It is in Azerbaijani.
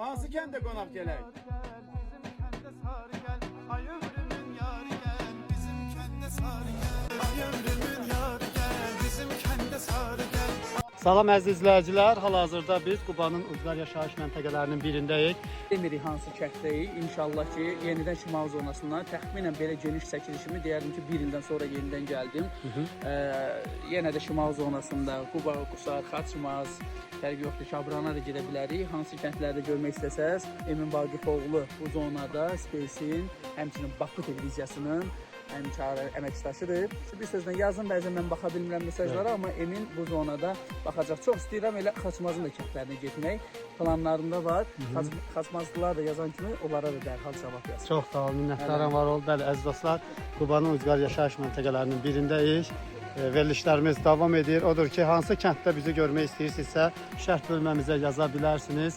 Hansı kəndə qonaq gələk? Bizim kəndə sarı gəl. Ay ömrümün yarı gəl. Bizim kəndə sarı gəl. Ay ömrümün yarı gəl. Bizim kəndə sarı gəl. Salam əziz izləyicilər, hal-hazırda biz Qubanın ucqar yaşayış məntəqələrinin birindəyik. Demirik hansı kənddəyik. İnşallah ki, yenidən şimal zonasından təxminən belə geniş çəkilişimi deyərdim ki, bir ildən sonra yenidən gəldim. Yenə də şimal zonasında Quba, Qusar, Xaçmaz, fərqi yoxdur ki, Abrana da gedə bilərik. Hansı kəndlərdə görmək istəsəz, Emin Vaqifoğlu bu zonada Space-in, həmçinin Bakı televiziyasının həmkarı, əməkdaşıdır. Bir sözlə yazın, bəzən mən baxa bilmirəm mesajlara, amma Emin bu zonada baxacaq. Çox istəyirəm elə Xaçmazın da kəndlərinə getmək. Planlarımda var. Xaçmazlılar da yazan kimi onlara da dərhal cavab yazın. Çox sağ ol, minnətdaram, var ol. Bəli, əziz dostlar, Qubanın ucqar yaşayış məntəqələrinin birindəyik. Verilişlərimiz davam edir. Odur ki, hansı kənddə bizi görmək istəyirsinizsə, şərh bölməmizə yaza bilərsiniz.